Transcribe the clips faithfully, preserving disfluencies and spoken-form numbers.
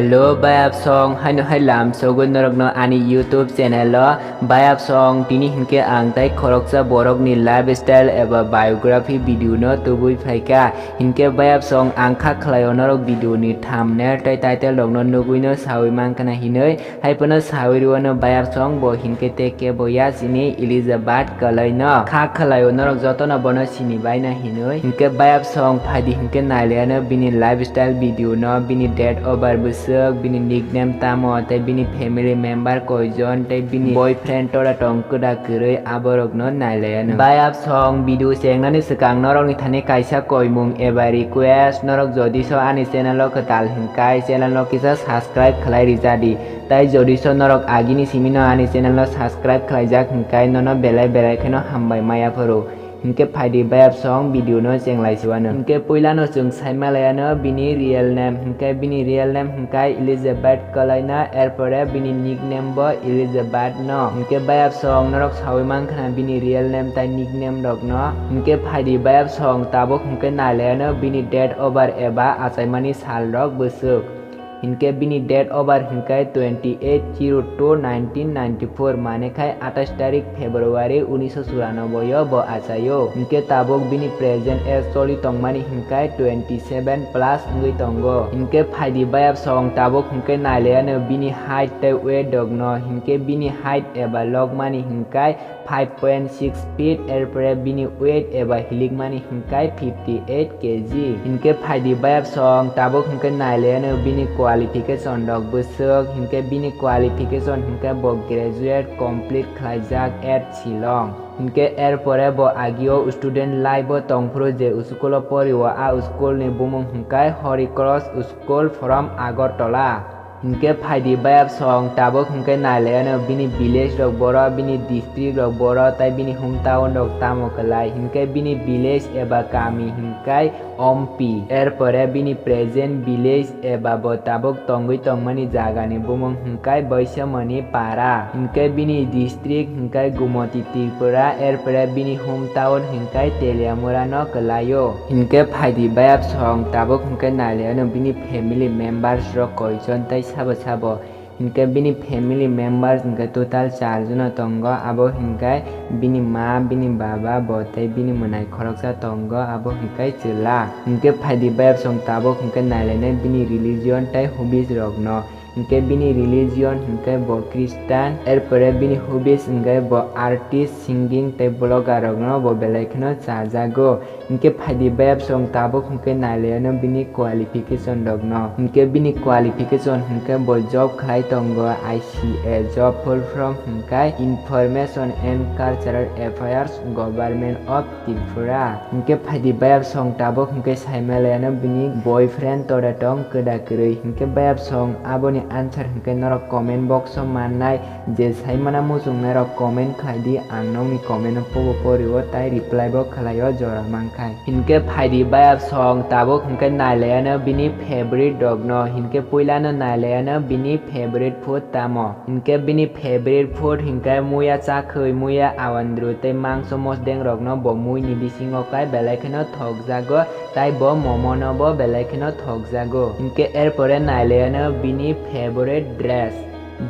Hello bayap song, haino hai lam sogwi norokno ani YouTube channel o. Bayap song, tini hinkhe ang tai khoroksa borokni lifestyle eba biography video no tubui phaikha. Hinkhe bayap song, ang kha khlaio norok video ni thumbnail tei title rokno nugwino sawi mankha na hinwi. Haiphano sawi rwano bayap song bo hinkhe te kebo ya chini Elizabeth Kalai no. Kha khlaio norok jotono bono sini baina hinwi. Hinkhe bayap song phaidi hinkhe nailaiano bini lifestyle video no, bini date of birth bwswk, bini nickname tamo, tei bini family member koijon, tei bini boyfriend tora tong kwda kwrwi aborokno nailaiano. Bayap song video chengnani swkang norokni thani kaisa koimung eba request, norok jodi so ani channel o kwtal hinkai channel no kisa subscribe khlai rijadi. Tai jodi so norok agini simino ani channel no subscribe khlaijak hinkai nono belai belai kheno hambai maya phuru. Hinkhe phaidi bayap song video no chenglai siwano. Hinkhe puilano chwng saima laiano bini real name, hinkhe bini real name hinkai Elizabeth Kalaina, erpore bini nickname bo Elizabeth no. Hinkhe bayap song norok sawi mankha na bini real name tai nickname rok no. Hinkhe phaidi bayap song tabuk hinkhe nailaiano bini date of birth eba achaimani sal rok bwswk. Hinkhe bini date of birth hinkhe twenty eight zero two nineteen ninety four, mane khai atais tarik February unisho churanobboi o bo achaio. Hinkhe tabuk bini present age choli tongmani hinkhe twenty seven plus wngwi tongo. Hinkhe phaidi bayap song tabuk hinkhe nailaiano bini height tei weight rokno, hinkhe bini height eba logmani hinkhe five point six feet, erpore bini weight eba hilikmani hinkhe fifty eight K G. Hinkhe phaidi bayap song tabuk hinkhe nailaiano bini qualification rok bwswk, hinkhe bini qualification hinkhe bo graduate complete khlaijak at Shillong. Hinkhe erpore bo agio student life o tongphuru je school o porio, a school ni bumung hinkhe Holy Cross School from Agartala. Hinkhe phaidi bayap song tabuk hinkhe nailaiano bini village rok boro, bini district rok boro, tai bini hometown rok tamo kwlai. Hinkhe bini village eba kami hinkhe Ompi. Erpore bini present village eba bo tabuk tongwi tongmani jagani bumung hinkhe Boisamani Para. Hinkhe bini district hinkhe Gumoti Tripura, erpore bini hometown hinkhe Teliamura no kwlaio. Hinkhe phaidi bayap song tabuk hinkhe nailaiano bini family members rok koijon tei sabo sabo. Hinkhe bini family members hinkhe total char jona tongo, abo hinkhe bini ma, bini baba, bo tei bini mwnai khoroksa tongo, abo hinkhe chwla. Hinkhe phaidi bayap song tabuk hinkhe nailainai bini religion tei hobbies rokno. Hinkhe bini religion hinkhe bo Christian, erpore bini hobbies hinkhe bo artist, singing tei blogger rokno bo belai kheno chajago. Hinkhe phaidi bayap song tabuk hinkhe nailaiano bini qualification rokno. Hinkhe bini qualification hinkhe bo job khlai tongo I C A job, full form hinkhe Information and Cultural Affairs, Government of Tripura. Hinkhe phaidi bayap song tabuk hinkhe saima laiano bini boyfriend tora tong kwda kwrwi. Hinkhe bayap song aboni answer hinkhe norok comment box o mannai, je saimana muchungnai rok comment khlai di, ang nokni comment o pobo porio tai reply bo khlaio jora mankhai. Hinkhe phaidi bayap song tabuk hinkhe nailaiano bini favorite rokno, hinkhe puilano nailaiano bini favorite food tamo. Hinkhe bini favorite food hinkhe muya chakhwi, muya awandru tei mangso mosdeng rokno bo muini bisingo kai belai kheno thokjago, tai bo momo no bo belai kheno thokjago. Hinkhe erpore nailaiano bini favorite dress.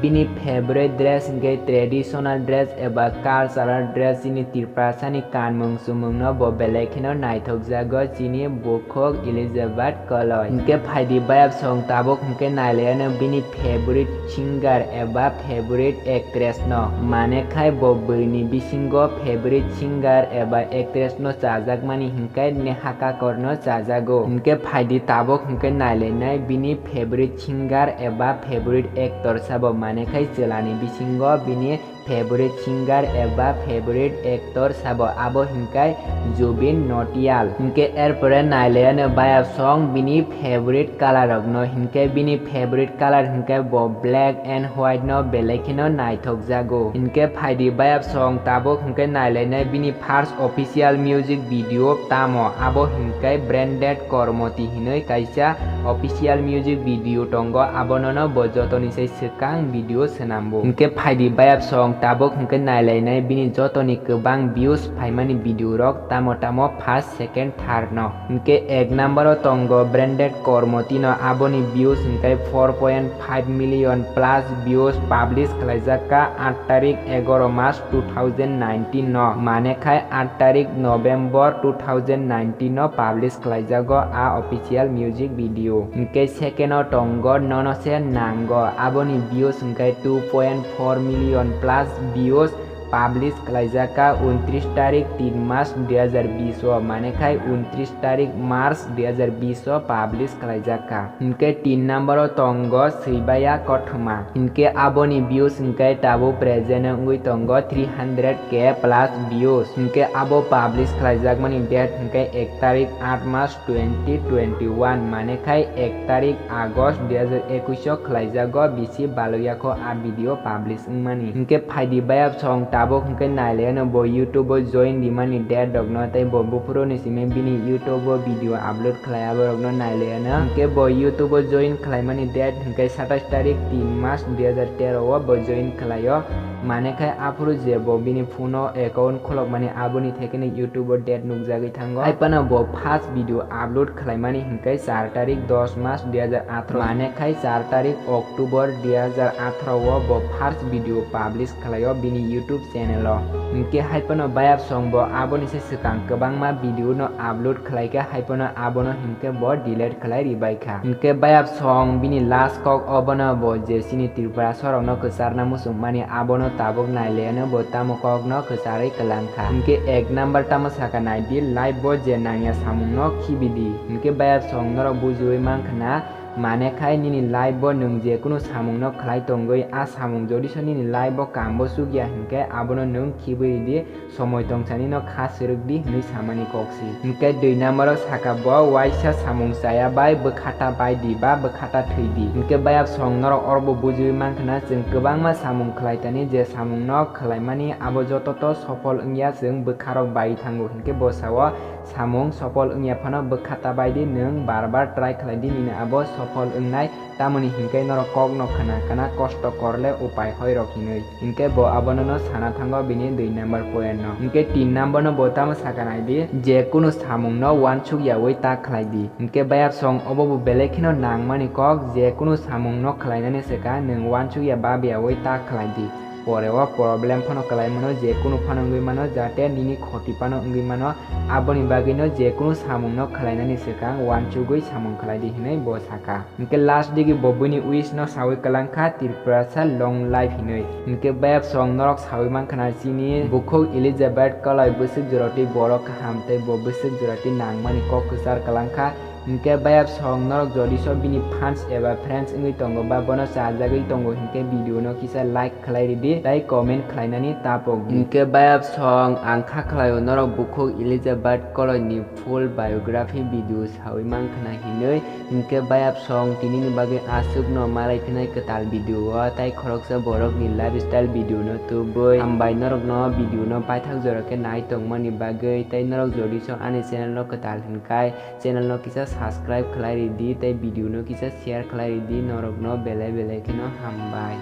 Bini favorite dress hinkhe traditional dress eba cultural dress, chini Tiprasani kanmung chumungno bo belai kheno naithokjago chini bukhuk Elizabeth Koloi. Hinkhe phaidi bayap song tabuk hinkhe nailaiano bini favorite singer eba favorite actress no, mane khai bo bwrwini bisingo favorite singer eba actress no chajakmani hinkhe Neha Kakkar no chajago. Hinkhe phaidi tabuk hinkhe nailainai bini favorite singer eba favorite actor sabo, mane khai chwlani bisingo bini favorite singer eba favorite actor sabo, abo hinkhe Zubeen Nautiyal. Hinkhe erpore nailaiyano bayap song bini favorite color rokno, hinkhe bini favorite color hinkhe bo black and white no belai kheno naithokjago. Hinkhe phaidi bayap song tabuk hinkhe nailainai bini first official music video tamo, abo hinkhe Branded Kormoti hinwi kaisa official music video tongo, abonono bo jotoni sai swkang video swnambo. Hinkhe phaidi bayap song Tabuk hwnkhe nailainai bini jotoni kwbang views phaimani video rok tamo tamo first, second, third no. Hwnkhe ek number o tongo Branded Kormoti no, aboni views hwnkhe four point five million plus views publish khlaijak kha aat tarik egaro mas two thousand nineteen no, mane khai aat tarik November two thousand nineteen no publish khlaijago a official music video. Hwnkhe second o tongo Nono Se Nango, aboni views hwnkhe two point four million plus views publish khlaijak kha untris tarik tin mas dui hazar bis o, mane khai untris tarik March dui hazar bis o publish khlaijak kha. Hwnkhe tin number o tongo Swibaya Kothoma, hwnkhe aboni views hwnkhe tabuk present wngwi tongo three hundred K plus views, hwnkhe abo publish khlaijakmani date hwnkhe ek tarik aat mas twenty twenty-one, mane khai ek tarik August dui hazar ekush o khlaijago, bisi baluyakho a video publish wngmani. Hwnkhe phaidi bayap song tabuk hwnkhe nailaiyano bo YouTube o join rimani date rokno, tei bo buphuruni simi bini YouTube o video upload khlai aborokno nailaiyano. Hwnkhe bo YouTube o join khlaimani date hwnkhe satais tarik tin mas dui hazar tero o bo join khlaio, mane khai aphuru je bo bini phone o account khulokmani aboni thekeno YouTube o date nukjagwi thango. Haiphano bo first video upload khlaimani hwnkhe char tarik dos mas dui hazar atharo, mane khai char tarik October dui hazar atharo o bo first video publish khlaio bini YouTube channel o. Hwnkhe haiphano bayap song bo aboni se swkang kwbangma video no upload khlaikha, haiphano abono hwnkhe bo delete khlai ribaikha. Hwnkhe bayap song bini last kok obono bo je chini Tripura sorokno kwcharna muchungmani abono tabuk nailaiyano bo tamo kokno kwcharwi kwlangkha. Hwnkhe ek number tamo saka naidi, life bo je nangya samungno khibidi. Hwnkhe bayap song norok bujiwi mankha na, mane khai nini life bo nwng jekunu samungno khlai tongwi, a samung jodiso nini life bo kambo chukya hwnkhe abono nwng khibwi ridi, somoi tongsanino kha swrwkdi hwnwi samani kok si. Hwnkhe dui number o saka bo, waisa samung chaya bai bwkhata baidi ba bwkhata thwidi. Hwnkhe bayap song norok orobo bujiwi mankha na, chwng kwbangma samung khlaitani, je samungno khlaimani abo joto to sophol wngya, chwng bwkharok bai thango. Hwnkhe bo sao, samung sophol wngya phano bwkhata baidi, nwng bar bar try khlaidi, nini abo sophol wngnai, tamoni hwnkhe norok kokno khna khna kosto korle upai hoi rok hinwi. Hwnkhe bo abono no sana thango bini dui number point no. Hwnkhe tin number no bo tamo saka naidi, je kunu samung no uansuk yaui ta khlai di. Hwnkhe bayap song obo bo belai kheno nangmani kok, je kunu samung no khlainani swkang nwng uansuk ya bab yaui ta khlai di. Pore o problem phano kwlai mano, je kunu phano wngwi mano, jate nini khoti phano wngwi mano, aboni bagwi no je kunu samung no khlainani swkang uansugwi samung khlai di hinwi bo saka. Hwnkhe last digi bo buini wish no sawi kwlangkha Tripurasa long life hinwi. Hwnkhe bayap song norok sawi mankha na chini bukhuk Elizabeth Koloi bwswk joroti borok kaham tei bo bwswk joroti nangmani kok kwchar kwlangkha. Hwnkhe bayap song norok jodi so bini fans eba friends wngwi tongo ba bono chajagwi tongo hwnkhe video no kisa like khlai ridi tei comment khlainani tapok di. Hwnkhe bayap song ang kha khlaio norok bukhuk Elizabeth Koloi ni full biography video sawi mankha na hinwi. Hwnkhe bayap song tinini bagwi aswkno malai phinai kwtal video o, tei khoroksa borokni lifestyle video no tubui. Hambai norokno video no paithak jora khe nai tongmani bagwi, tei norok jodi song ani channel no kwtal hwnkhai channel no kisa subscribe khlai ridi, tei video no kisa share khlai ridi, norokno belai belai kheno hambai.